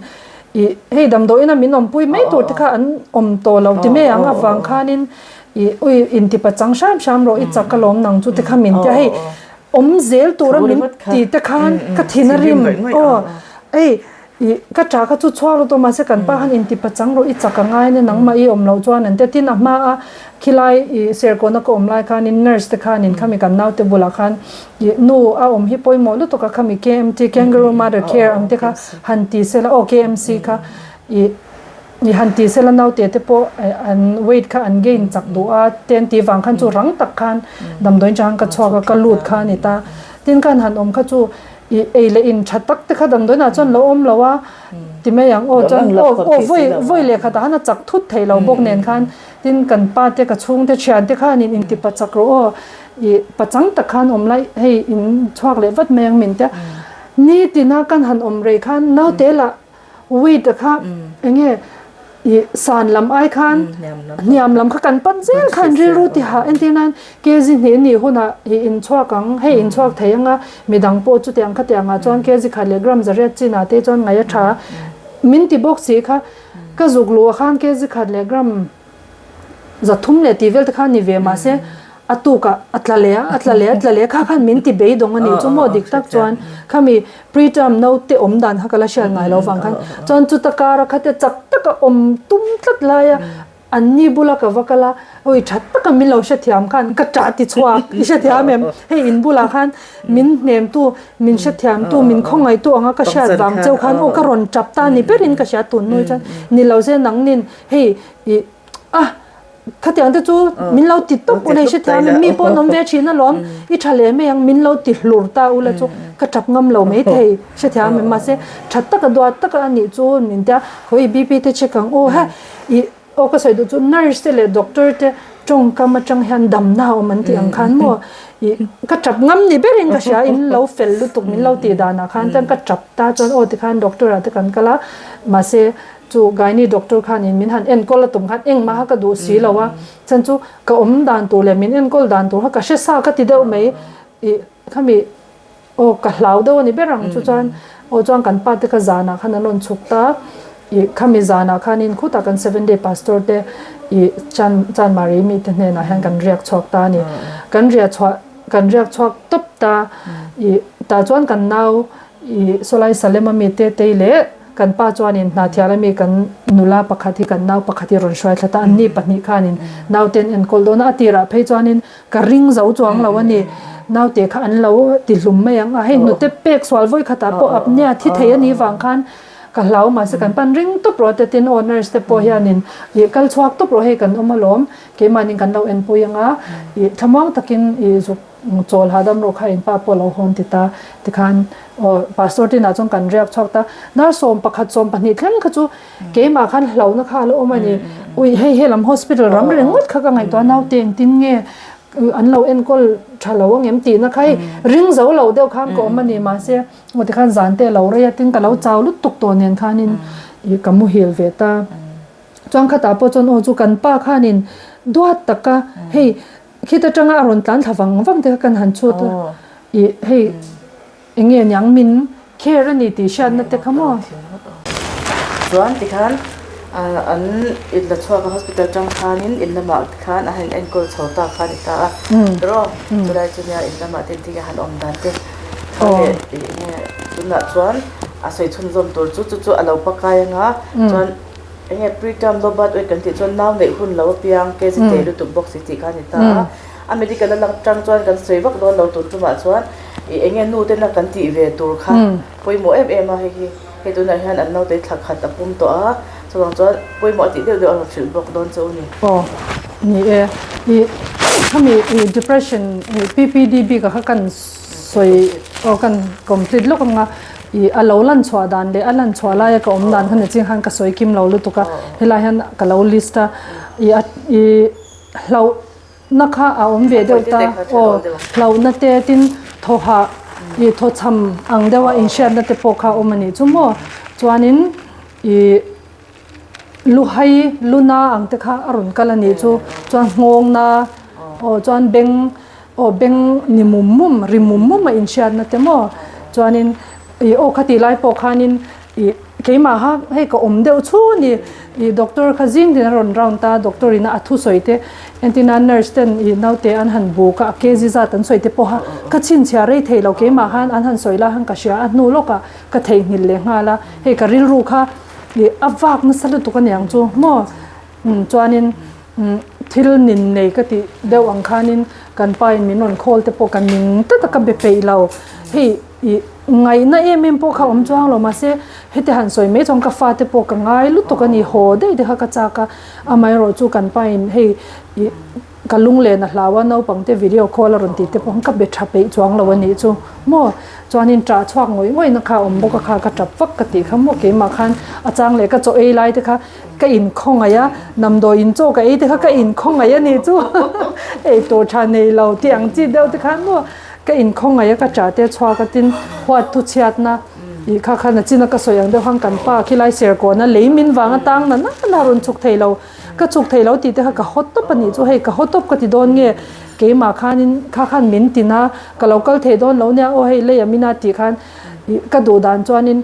ih hei damdawiin a min awmpui mai tur te kha an awm tawh lo ti mai ang avang khanin ih ui inti pachang hram hram rawh i chak alawm nang chu te kha min tia hei awm zel tura min ti te khan ka thin a rim aw hei ih ka tah kha chu chhuak lo tawh mahse kan pa khan inti pachang rawh i chak a ngai ania nangmah i awm loh chuan an tia tin a hma a khilai ih serkawna ka awm lai khanin nurse te khanin khami kan naute bulah khan Ih nu a awm hi pawimawh lutuk a khami KMT Kangaroo Mother Care ang te kha han ti sela aw KMC kha ih ih han ti sela naute te pawh an weight kha an gain chak duh a te an tih vang khan chu rang tak khan damdawiin chang ka chhuak a ka lut kha a ni ta. Tin khan han awm kha chu ih ei leh in tha tak te kha damdawiin ah chuan lo awm lo a ti mai ang aw chuan aw aw vawi vawi lehkhatah khan a chak thut thei lo bawk nen khan tin kan pa te ka chhungte thian te khanin intipa chak rawh aw I pachang tak khan awm lai hei in chhuak leh vat mai ang min tia nitina kan han awm rei khan naute lah weight a kha enge i san lam ai khan hniam lam kha kan pan zel khan rilru ti hah entir nan kg hnih nih hunah i in chhuak ang hei in chhuak thei anga midang pawh chutiang khatiang ah chuan kg khat leh gram zariat chin ah te chuan ngaih a tha min ti bawk si kha ka zuk luh ah khan kg khat leh gram 300 leh tih vel te kha ni ve mahse a tukah a tla leh a a tla leh a tla leh a kha khan min ti beidawng a nih chu maw dik tak chuan khami preterm naute awm dan kha ka la hriat ngai lo vang khan chuan chuta kara khatia chak taka awm tum tlat laia an ni bula ka va kal a awi tha taka min lo hrethiam khan ka ṭah ti chhuak i hrethiam em hei in bulah khan min hnemtu min hrethiamtu min khawngaihtu anga ka hriat vang cheu khan aw ka rawn ṭap ta ni berin ka hria tun hnu chuan ni lo se nangnin Hei i a khatiang te chu min lo ti tawp ula i hrethiam em mi pawh an awm ve thin alawm i tha leh mai ang min lo ti hlur ta ula chu ka tap ngam lo mai thei hrethiam em mahse tha taka duat taka a nih chu min tia khawi BP te check ang aw he i aw ka sawi duh chu nurse te leh doctor te tawngkam atang hian damna a awm an tih ang khan maw i ka tap ngam ni berin ka hria in lo fel lutuk min lo tih danah khan chuan ka tap ta chuan aw tikhan doctor ah te kan kal a mahse Chu Gynae doctor khanin min han enkawl a tum khan engmah kha ka duh si lo a, chhan chu ka awm dan tur leh min enkawl dan tur kha ka hre sa ka ti deuh mai ih khami aw ka hlau deuh a ni ber ang chu chuan aw chuan kan pa te kha zanah khan an rawn chhuk ta ih khami zanah khanin khutah kan seven day pastor te ih chan chanmari mi te hnenah hian kan riak chhuak ta a ni kan riah chhuah kan riak chhuak tawp ta ih tah chuan kan nau ih sawlai Salem a mi te tei leh Kan pa chuanin Hnahthial ami kan nula pakhat hi kan nau pakhat hi rawn hruai thla ta, anni pahnih khanin naute an enkawl dawn a, a tirah phei chuanin ka ring zo chuang lo a ni, naute kha an lo ti hlum mai ang a, hei hnute pek sual vawi khatah pawh apnea thi thei a nih vang khan ka hlau mahse kan pan ring tawp rawh te tin aw nurse te pawh hianin ih kal chhuak tawp rawh hei kan awm alawm keimahnin kan lo enpui ang a, ih thlamuang takin ih zuk Chawl hahdam rawh kha in pa pawh lo hawn ti ta tikhan aw pastor tinah chuan kan riak chhuak ta dar 11 12 thleng kha chu keimah khan hlauhna kha a la awm a ni ui hei helam hospital ram ringawt kha ka ngaihtuah naute engtin nge. an lo enkawl tha lo ang em tihna kha hei ring zo lo deuh khan ka awm a ni mahse aw tikhan zan te a lo rei a tin ka lo chau lutuk tawh nen khanin ih ka muhil ve ta chuan khatah pawh chuan aw chu kan pa khanin duat taka hei khit atanga a rawn tlan thla vang vang te kha kan han chhut a ih hei Eng nge niang min care a ni tih hriatna te kha maw? Chuan tikhan an in la chhuak a hospital tang khanin in lamah khan a han enkawl chho ta kha a ni ta a tiraw chulai chu nia in lamah te engtin nge han awm dan te kha leh eng nge tunah chuan a sawi chhunzawm tur chu chu chu a lo pakai anga chuan eng nge preterm low birth weight kan tih chuan nau neih hun lo apiang kg teh lutuk bawk si tih kha a ni ta a a medical a lang tang chuan kan sawi vak dawn lo tun tumah chuan. Ih eng nge nu tena kan tih ve tur kha pawimawh em em a hei hi hei tunah hian an naute thla khat a pum tawh a chuvang chuan pawimawh a tih deuh deuh a rawn hrilh bawk dawn chu a ni. Aw ni e ih khami ih depression ih PPD bik ah kha kan sawi aw kan complete lawk anga ih a lo lan chhuah dan leh a lan chhuah laia ka awm dan kha ni ching khan ka sawi kim lo lutuk a helai hian ka lo list a ih a ih hlauh Na kha a awm ve deuh ta aw, hlauhna te tin thawhah ih thawchham ang deuha inhriatna te pawh kha a awm a nih chu maw. Chuanin ih luhai luna ang te kha a rawn kal a nih chu, chuan nghawngna aw chuan beng aw beng ni mum mum ri mum mum a inhriatna te maw. Chuanin ih aw khatih lai pawh khanin Ih keimah kha hei ka awm deuh chu a ni. Ih doctor kha zing tin a rawn round ta, doctor in a thusawi te entirna nurse ten ih naute an han buk a, a kg zat an sawi te pawh kha ka chhinchhiah rei thei lo keimah khan an han sawi lai khan ka hria a hnu lawkah ka theihnghilh leh nghal a, hei ka rilru kha ih a vak nasa lutuk a niang chu maw chuanin thil nin nei ka tih deuh ang khanin kan pa in min rawn call te pawh ka ning tlat a ka be peih lo hei. Ih, ngaihna em em pawh kha awm chuang lo mahse heti han sawi mai chuan ka fate pawh ka ngai lutuk a ni, haw daih te kha ka chak a, amaherawh chu kan pain hei ih ka lunglen a hlau a naupangte video call a rawn tih te pawh khan ka be tha peih chuang lo a nih chu maw, chuanin ṭah chhuak ngawih ngawih na kha a awm bawk a kha ka ṭap vak ka tih kha maw keimah khan a chang leh ka chaw ei lai te kha ka inkhawngaih a, damdawi in chaw ka ei te kha ka inkhawngaih a nih chu ei tur tha nei lo tih ang chi deuh te khan maw. Ka inkhawngaih a ka ṭah te chhuak a tin huat thu chhiatna ih kha khan a chin a ka sawi ang deuh khan kan pa khilai serkawn a lei min vang a tang na na na rawn chhuk thei lo ka chhuk thei lo tih te kha ka haw tawp a nih chu hei ka haw tawp ka ti dawn nge keimah khanin kha khan min tin a ka lo kal thei dawn lo nia aw hei lei a min a tih khan ih ka duh dan chuanin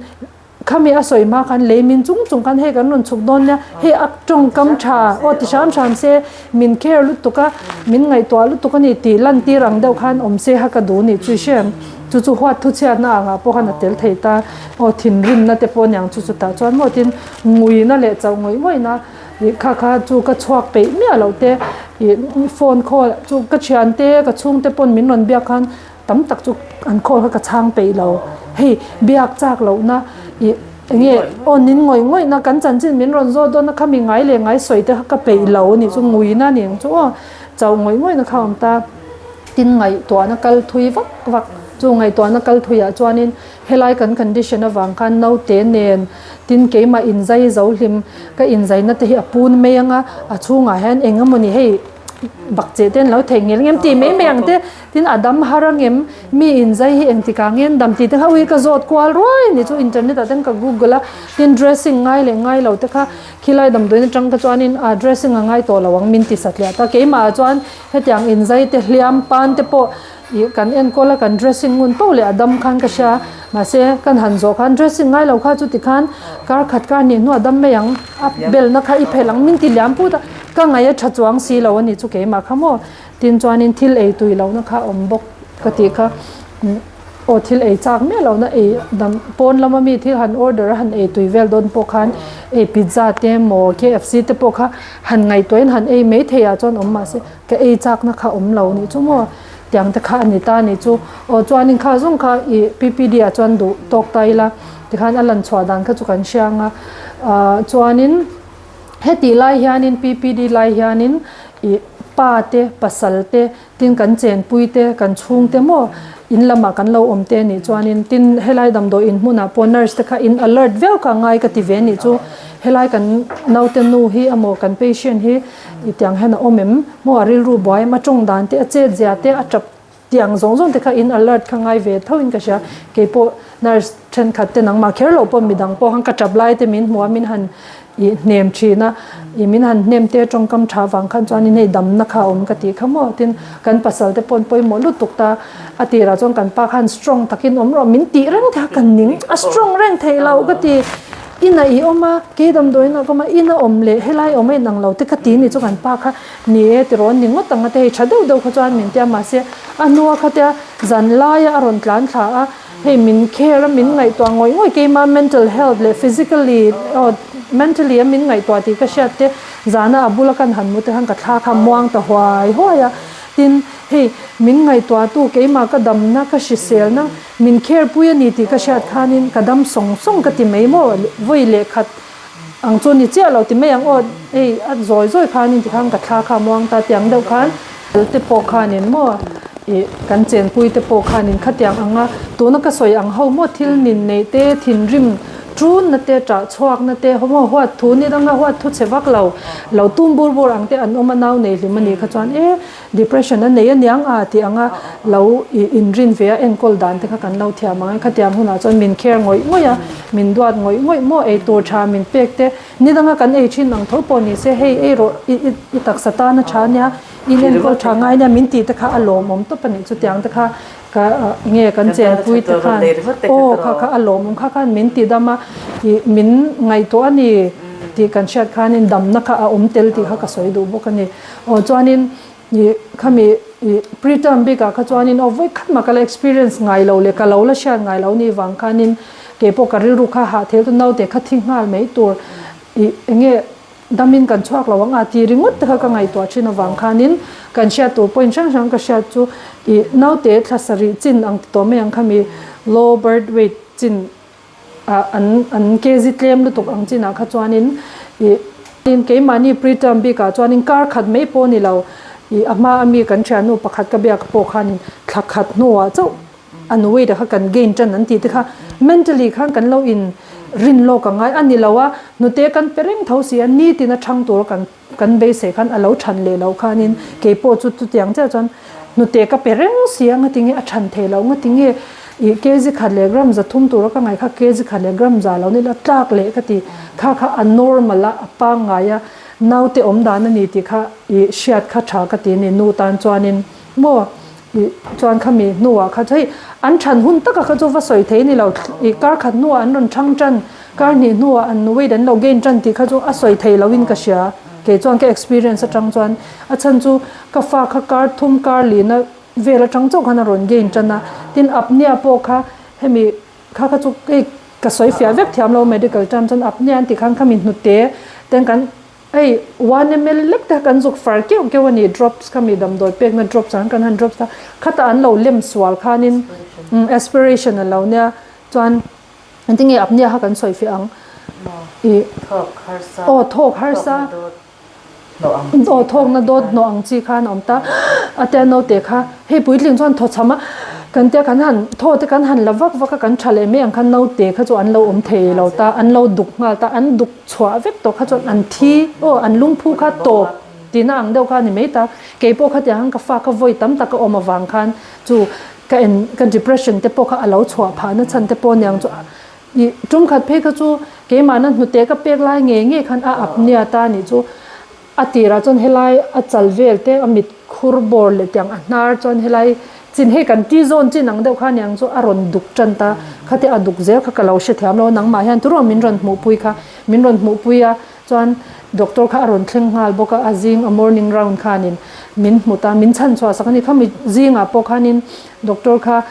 Khami a sawi hma khan lei min chung chung khan hei kan rawn chhuk dawn nia, hei a tawngkam tha aw ti hram hram se, min care lutuk a, min ngaihtuah lutuk a ni tih lantir ang deuh khan awm se ha ka duh nih chu i hre. Chu chu huat thu chhiatna angah pawh khan a tel thei ta, aw thinrimna te pawh aniang chu chutah chuan maw tin nguina leh chauh ngawih ngawihna ih kha kha chu ka chhuak peih miah loh te ih phone call chu ka thiante ka chhungte pawn min rawn biak khan Tam tak chu an call kha ka chhang peih lo. Hei biak chak lohna ih enge aw nin ngawih ngawihna kan chanchin min rawn zawt dawn a kha mi ngai leh ngai sawi te kha ka peih lo a nih chu nguina a ni ang chu aw chauh ngawih ngawihna kha a awm ta. Tin ngaihtuahna kal thui vak vak chu ngaihtuahna kal thuiah chuanin helai kan condition avang khan naute nen tin keimah inzai zo hlim ka inzaina te hi a pun mai ang a a chhungah hian eng emawni hei bakcheh te an lo theih ngel ngem tih mai mai ang te. Tin a dam har angem? Mi inzai hi engtikah nge an dam tih te kha ui ka zawt kual ruai a ni chu internet ah ten ka google a, tin dressing ngai leh ngai lo te kha khilai damdawiin atang kha chuanin ah dressing a ngai tawh lo ang min ti satliah ta keimah ah chuan hetiang inzai te hliam pan te pawh ih kan enkawl a kan dressing ngun poh leh a dam khan ka hria mahse kan han zawh khan dressing ngai lo kha chuti khan kar khat kar hnih hnuah dam mai ang a belna kha i phelh ang min ti liam put a ka ngaih a tha chuang si lo a ni chu keimah kha maw. Tin chuanin thil ei tui lohna kha a awm bawk ka tih kha aw thil ei chak miah lohna ei dam pawn lama mi thil han order a han ei tui vel dawn pawh khan ei pizza te emaw KFC te pawh kha han ngaihtuahin han ei mai thei ah chuan awm mahse ka ei chakna kha awm lo nih chu maw tiang te kha a ni ta nih chu aw chuanin kha zawng kha ih PPD ah chuan duh tawk ta ila tikhan a lan chhuah dan kha chu kan hria ang a ah chuanin. Hetih lai hianin PPD lai hianin ih. Pa te, pasal te, tin kan chenpui te, kan chhung te maw in lamah kan lo awm te anih chuanin tin helai damdawi in hmunah pawh nurse te kha in alert viau kha ngai ka ti ve anih chu. Helai kan naute nu hi emaw kan patient hi i tiang hian a awm em maw a rilru buai em a tawng dan te a chet zia te a tap tiang zawng zawng te kha in alert kha ngai ve tho in ka hria. Keipawh nurse thenkhat te nangmah kher loh pawh midang pawh khan ka tap lai te min hmu a min han ih hnem thin a, ih min han hnem te tawngkam tha vang khan chuanin hei damna kha a awm ka tih kha maw tin kan pasal te pawn pawimawh lutuk ta a tirah chuan kan pa khan strong takin awm rawh min tih reng thei a kan ning a strong reng theih loh ka ti ina ih awm a kei damdawiin ah ka awm a ina awm leh helai awm a inang lo te ka ti ni chu kan pa kha ni e tiraw ni ngawt ang a te hei tha deuh deuh kha chuan min tia mahse a hnua khatia zan laia a rawn tlan thla a. Hei min care a min ngaihtuah ngawih ngawih keima mental health leh physically aw mentally a min ngaihtuah tih ka hriat te zana a bula kan han mu te khan ka thla kha muang ta huai huai a tin hei min ngaihtuah tu keimah ka damna ka hriselna min care pui a ni tih ka hriat khanin ka dam sawng sawng ka ti mai maw vawi leh khat ang chu ni chiah lo ti mai ang aw hei a zawi zawi khanin tikhan ka thla kha muang ta tiang deuh khan te pawh khanin maw ih kan chenpui te pawh khanin khatiang anga tuna ka sawi ang ho maw thil nin neih te thinrim ṭun na te ṭah chhuak na te maw huat thu ni danga huat thu chhe vak lo lo tum bur bur ang te an awm a nau nei hlim a nih kha chuan e Depression a nei aniang a tih anga lo ih inrin ve a enkawl dan te kha kan lo thiam ang e. Khatiang hunah chuan min care ngawih ngawih a, min duat ngawih ngawih maw ei tur tha min pek te, ni danga kan ei thin ang tho pawh ni se hei ei rawh i i i taksa tan a tha ania, in enkawl tha ngai ania min tih te kha a lawmawm tawp a nih chutiang te kha ka nge kan chenpui te khan aw kha kha a lawmawm kha khan min ti dam a ih min ngaihtuah a ni tih kan hriat khanin damna kha a awm tel tih kha ka sawi duh bawk a ni. Aw chuanin ih khami ih pre-term bikah kha chuanin aw vawi khat mah ka la experience ngai lo leh ka lo la hriat ngai lo nih vang khanin keipawh ka rilru kha hah thel tu naute kha thi nghal mai tur ih enge damin kan chhuak lo ang a tih ringawt te kha ka ngaihtuah thin avang khanin kan hriat tur point hrang hrang ka hriat chu ih naute thla sarih chin ang ti tawh mai ang khami low birth weight chin ah an an kg tlem lutuk ang chinah kha chuanin ih keimahni pre-term bikah chuanin kar khat mai pawh a ni lo ih a hma ami kan thiannu pakhat ka biak pawh khanin thla khat hnuah chauh an weight ah kha kan gain tan an tih te kha mentally khan kan lo in rin lawk a ngai a ni lo a hnute kan pe reng tho si a nitin a thang tur kan Kan beisei khan a lo than leh loh khanin keipawh chu chutiang chiah chuan hnute ka pe reng si a, ngatinge a than thei loh, ngatinge ih kg khat leh gram za thum tura ka ngaih kha kg khat leh gram za lo nila tlak leh ka ti, kha kha a normal a, a pangngai a, naute awm dan a ni tih kha ih hriat kha tha ka ti a ni nu tan chuanin maw. Ih chuan khami hnuah kha chu hei an than hun taka kha chu va sawi thei ni lo ih kar khat hnuah an rawn thang tan kar hnih hnuah an weight an lo gain tan tih kha chu a sawi thei lo in ka hria kei chuan ka experience atang chuan a chhan chu ka fa kha kar thum kar lihna vel atang chauh khan a rawn gain tan a tin apnea pawh kha hemi kha kha chu hei ka sawi fiah vek thiam lo medical term chuan apnea an tih khan khami hnute ten kan Hei one ml lek te kha kan zuk far keuh keuh a ni, drops kha mi damdawi pekna drops ang kan han drops a, khatah an lo lem sual khanin aspiration a lo nia, chuan engtin nge apnea kha kan sawi fiah ang ih aw thawk harsa aw thawkna dawt hnawh ang chi khan a awm ta a tia naute kha hei puitling chuan thaw chham a kan tia kan han thaw te kan han la vak vak a kan tha leh mai ang khan naute kha chu an lo awm thei lo ta an lo duk nghal ta an duk chhuah vek tawh kha chuan an thi aw an lungphu kha tawp tihna ang deuh kha a ni mai ta kei pawh khatiang khan ka fa kha vawi tam tak a awm avang khan chu ka en ka depression te pawh kha a lo chhuah phah na chhan te pawh aniang chu ih tum khat phei kha chu keimahna hnute ka pek lai ngei ngei khan a up nia ta nih chu A tirah chuan helai a chal vel te a mit khur bawr leh tiang a hnar chuan helai chin hei kan ti zawn chin ang deuh kha aniang chu a rawn duk tan ta khate a duk zel kha ka lo hrethiam lo a nangmah hian turaw min rawn hmuhpui kha min rawn hmuhpui a chuan doctor kha a rawn thleng nghal bawk a a zing a morning round khanin min hmu ta min chhan chhuah sak a ni khami zingah pawh khanin doctor kha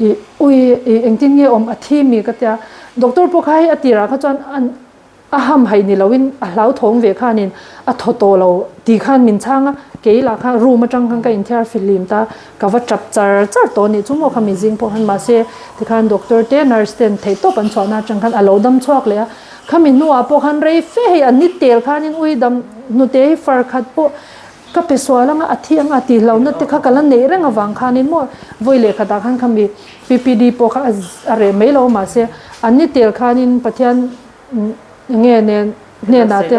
ih ui ih engtin nge awm a thi mi ka tia doctor pawh kha hei a tirah kha chuan an A hamhaih ni loin a hlauthawng ve khanin a thaw tawh lo tih khan min chhang a, kei lah kha room atang khan ka inthiar fihlim ta, ka va tap char char tawh anih chu maw khami zing pawh khan mahse tikhan doctor te nurse ten theihtawp an chhuahna atang khan a lo dam chhuak leh a, khami hnuah pawh khan rei fe hei an ni tel khanin ui dam hnute hi far khat pawh. Ka pe sual anga a thi anga a tih hlauhna te kha ka la neih reng avang khanin maw vawi leh khatah khan khami PPD pawh kha a reh mai lo mahse an ni tel khanin Pathian nge nen hnenah te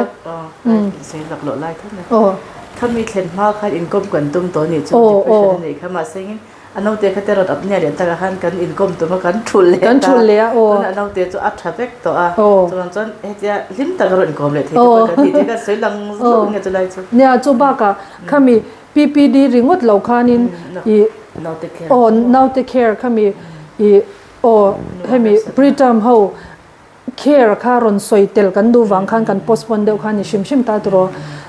aw Khami thlen hma khan inkawm kan tum tawh a nih chu depression a neih kha mahse engin A naute kha te rawn up nia leh takah khan kan inkawm tum a, kan thulh leh ta. Kan thulh leh a, aw. Tunah naute chu a tha vek tawh a. Aw. Chuvang chuan hetia hlim taka rawn inkawm leh thei te pawh kan tih te kha sawi lang zauh nge chulai chu. Nia, chu bakah khami PPD ringawt lo khanin i Naute care. Aw, naute care khami i aw hemi preterm ho Care kha rawn sawi tel kan duh vang khan kan postpone deuh kha ni hrim hrim ta turaw.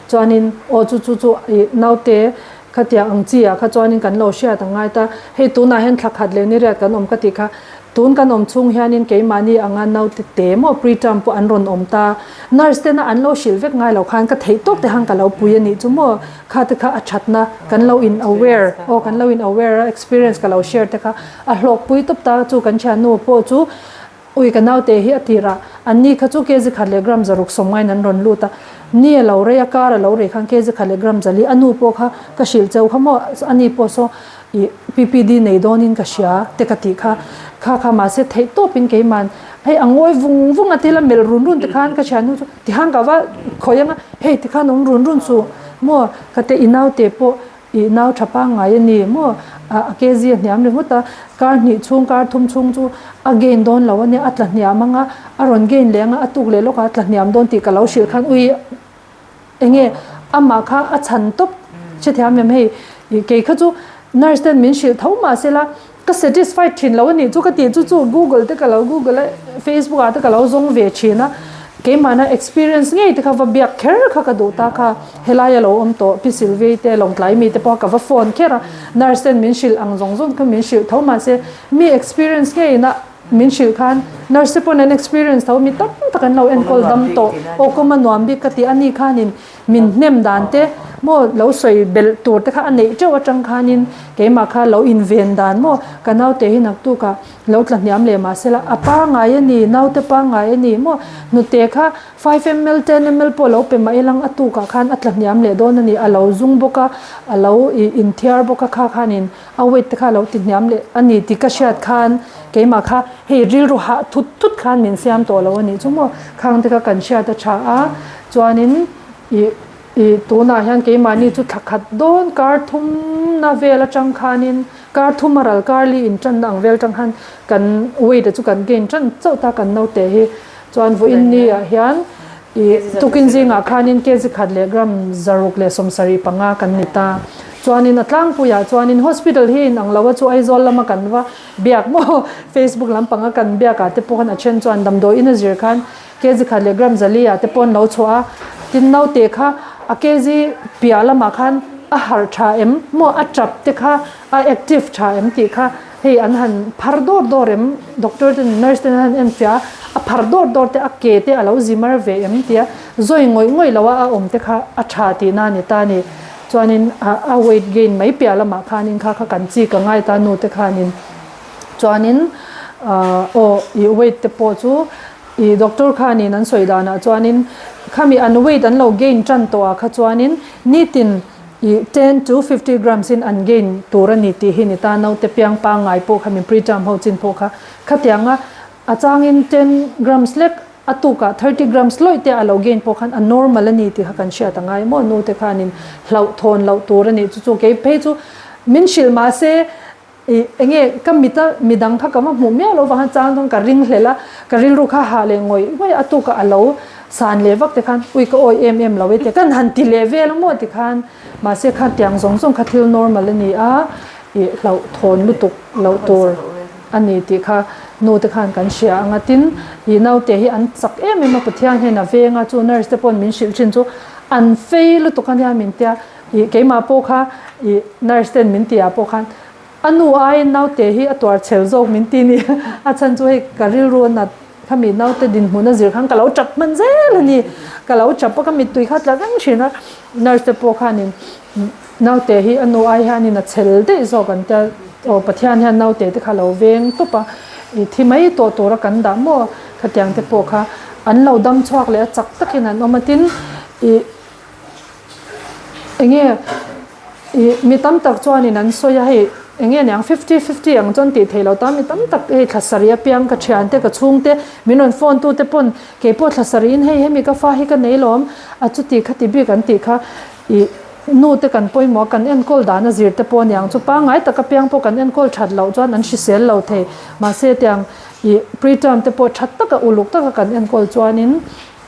Chuanin aw chu chu chu ih naute khatiang ang chi ah kha chuanin kan lo hriat ang ngai ta. Hei tunah hian thla khat leh ni riat kan awm ka tih kha tun kan awm chhung hianin keimahni anga naute te maw preterm pawh an rawn awm ta. Nurse tena an lo hrilh vek ngai lo khan ka theih tawk te khan ka lo pui a nih chu maw kha te kha a thatna kan lo in aware aw kan lo in aware a experience ka lo share te kha a hlawkpui tawp ta chu kan thiannu pawh chu Ui ka naute hi a tir a, an ni kha chu kg khat leh gram 600 sawmngain an rawn lut a, ni a lo rei a, kar a lo rei khan kg khat leh gram 400 a nu pawh kha ka hrilh cheu kha maw, a ni pawh saw ih PPD nei dawnin ka hria te ka tih kha, kha kha mahse theih tawpin keiman hei a ngawi vung vung a thil a melh run run tikhan ka thiannu chu tikhan ka va khawi ang a, hei tikhan awm run run suh maw ka te i naute pawh I nau tha pangngai a ni maw? A kg a hniam ringawt a, kar hnih chhung, kar thum chhung chu a gain dawn lo a nia, a tla hniam ang a, a rawn gain leh ang a, a tuk leh lawkah a tla hniam dawn tih ka lo hrilh khan ui enge amah kha a chhan tawp hrethiam em hei kei kha chu nurse ten min hrilh tho mahse la Ka satisfied thin lo a nih chu ka tih chu chu Google te ka lo google a, Facebook ah te ka lo zawng ve thin a, keimahna experience ngei te kha va biak kher kha ka duh ta kha, helai a lo awm tawh Pi Sylvie te Lawngtlai mi te pawh ka va phone kher a, nurse ten min hrilh ang zawng zawng kha min hrilh tho mahse mi experience ngeiin a min hrilh khan nurse te pawn an experience tho mi tam tak an lo enkawl dam tawh aw kawm a nuam bik ka ti a ni khanin Min hnem dan te maw lo sawi belh tur te kha a neih teuh atang khanin keimah kha lo inven dan maw ka naute hi naktukah lo tla hniam leh mahsela a pangngai a ni naute pangngai a ni maw hnute kha 5 ml 10 ml pawh lo pe mah ilang a tukah khan a tla hniam leh dawn a ni a lo zung bawk a a lo inthiar bawk a kha khanin a weight te kha a lo ti hniam leh a ni tih ka hriat khan keimah kha hei rilru hah thut thut khan min siam tawh lo a nih chu maw khang te kha kan hriat a tha a chuanin ih ih tunah hian keimahni chu thla khat dawn kar thum na vel atang khanin kar thum a ral kar li in tanna ang vel atang khan kan weight a chu kan gain tan chauh ta kan naute hi chuan vawiin ni ah hian Ih, tukin zingah khanin kg khat leh gram 675 kan ni ta. Chuanin a tlangpuiah chuanin hospital hi inang lo a chu Aizawl lama kan va biak maw Facebook lampanga kan biakah te pawh khan a then chuan damdawiin a zir khan kg khat leh gram 400 ah te pawh an lo chhuah a. Tin naute kha a kg piah lamah khan a harh tha em maw a tap te kha a active tha em tih kha Hei an han phar dawr dawr em, doctor ten nurse ten an han en fiah a, a phar dawr dawr te a ke te a lo zi mar ve em tia zawi ngawih ngawih lo a a awm te kha a tha tihna a ni ta a ni. Chuanin a weight gain mai piah lamah khanin kha kha kan chi ka ngai ta nu te khanin chuanin aw i weight te pawh chu i doctor khanin an sawi danah chuanin khami an weight an lo gain tan tawh ah kha chuanin nitin I 10 to 50 grams in an gain tur a ni tih hi ni ta, naute piang pangngai pawh kha min preterm ho chin pawh kha khatianga a changin 10 grams lek a tukah 30 grams lawih te a lo gain pawh khan a normal a ni tih kha kan hriat a ngai maw nute khanin hlauhthawn loh tur a nih chu chu kei phei chu min hrilh mahse Ih, enge ka mit a midang kha ka va hmuh miah lo vang a chang chuan ka ring hlel a, ka rilru kha hah leh ngawih ngawih a tuk a a lo san leh vak te khan ui ka awi em em lo e ti kan han ti leh vel a maw ti khan mahse kha tiang zawng zawng kha thil normal a ni a, ih hlauhthawn lutuk loh tur a ni tih kha nu te khan kan hria ang a tin ih naute hi an chak em em a Pathian hian a veng a chu nurse te pawhin min hrilh thin chu an fei lutuk a nia min tia. Ih keimah pawh kha ih nurse ten min tih ah pawh khan a nu aiin naute hi a tuar chhel zawk min ti ni a chhan chu hei ka rilru a nat khami naute dinhmun a zir khan ka lo tap hman zel a ni ka lo tap a ka mittui kha tla reng thin a nurse te pawh khanin naute hi a nu ai hianin a chhel daih zawk an tia aw Pathian hian naute te kha lo veng tawp a ih thi mai tawh tura kan dah maw khatiang te pawh kha an lo dam chhuak leh a chak takin an awm a tin ih. Enge i mi tam tak chuanin an sawi a hei enge niang fifty fifty ang chuan tih theih loh ta mi tam tak hei thla sarih apiang ka thiante ka chhungte min rawn phone tu te pawn keipawh thla sarihin hei hemi ka fa hi ka nei lawm a chuti khati bik an tih kha i nu te kan pawimawh a kan enkawl dan a zir te pawh aniang chu pangngai tak apiang pawh kan enkawl that loh chuan an hrisel lo thei mahse tiang i preterm te pawh that taka uluk taka kan enkawl chuanin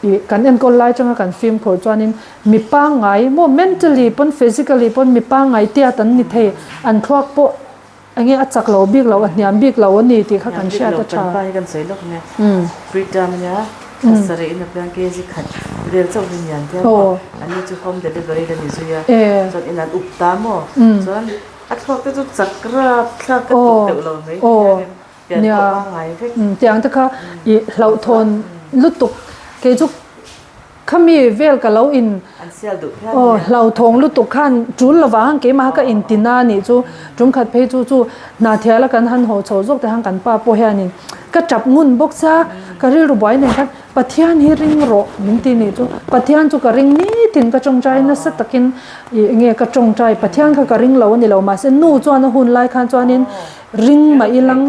Ih kan enkawl lai atanga kan fimkhur chuanin mi pangngai maw mentally pawn physically pawn mi pangngai tiat an ni thei, an thluak pawh enge a chak lo bik lo a hniam bik lo a ni tih kha kan hriat a tha. Kan pa hi kan sawi lawk nia preterm ania thla sarih in a piang kg khat vel chauh hi nian tia maw an ni chu home delivery la ni zui a chuan in an up ta maw chuan a thluak te chu chak rap thlak ka tluk deuh lo mai hianin Nia, tiang te kha i hlauhthawn lutuk kei chu khami vel ka lo in aw hlauthawng lutuk khan tul lovang ang keimah ka in ti na nih chu tum khat phei chu chu hna thiala kan han haw chho zawk te khan kan pa pawh hianin ka tap ngun bawk sia ka rilru buai nen khan Pathian hi ring rawh min ti nih chu Pathian chu ka ring nitin ka tawngtai nasa takin i enge ka tawngtai Pathian kha ka ring lo a ni lo mahse nu chuan a hun lai khan chuanin Ring mah ilang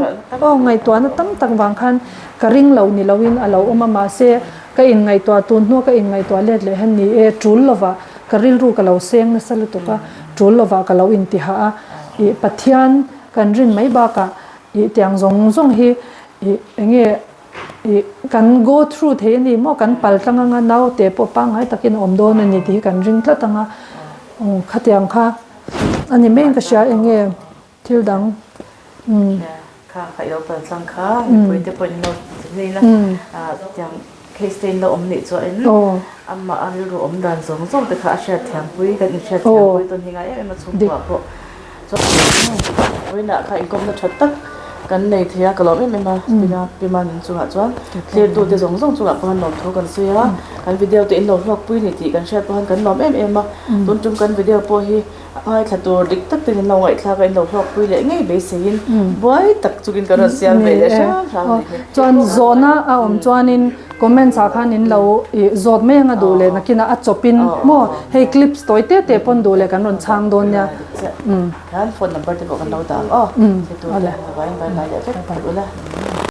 aw ngaihtuahna tam tak vang khan ka ring lo ni loin a lo awm a, mahse ka inngaihtuah tun hnua ka inngaihtuah let leh hian ni e, tul lovah ka rilru ka lo seng nasa lutuk a, tul lovah ka lo intihah a, ih Pathian kan rin mai bakah ih tiang zawng zawng hi ih enge ih kan go through thei a ni maw, kan pal tlang anga naute pawh pangngai takin a awm dawn a ni tih hi kan ring tlat ang a, khatiang kha a ni maiin ka hria enge. Thil dang umm. Kha kha i lo kal tlang kha mipui te pawh in lo nei la tiang case te in lo awm nih chuan amah a rilru awm dan zawng zawng te kha a hriat thiam pui kan inhriat thiam pui tawn hi ngai em em a chhungkua pawh chuan vawiinah kha inkawmna tha tak kan nei thei a ka lawm em em a tina Pima nun chungah chuan thlir tu te zawng zawng chungah pawh han lawm thu kan sawi a kan video te in lo hlawk pui ni tih kan hriat pawh han kan lawm em em a tun tum kan video pawh hi A ngaithla tur dik tak ten in lo ngaihthlak a, in lo hlawkpui leh ngei beiseiin buai tak chungin kan rawn siam ve leh hrang hrang a nih hi. Chuan zawhna a awm chuanin comments ah khan in lo ih zawt mai anga duh leh nakinah a chawpin maw hei clips tawi te te pawn duh leh kan rawn chhang dawn nia. Khan phone number te pawh kan lo dah ang aw. Thil tur te vai vai ngai leh vek ula.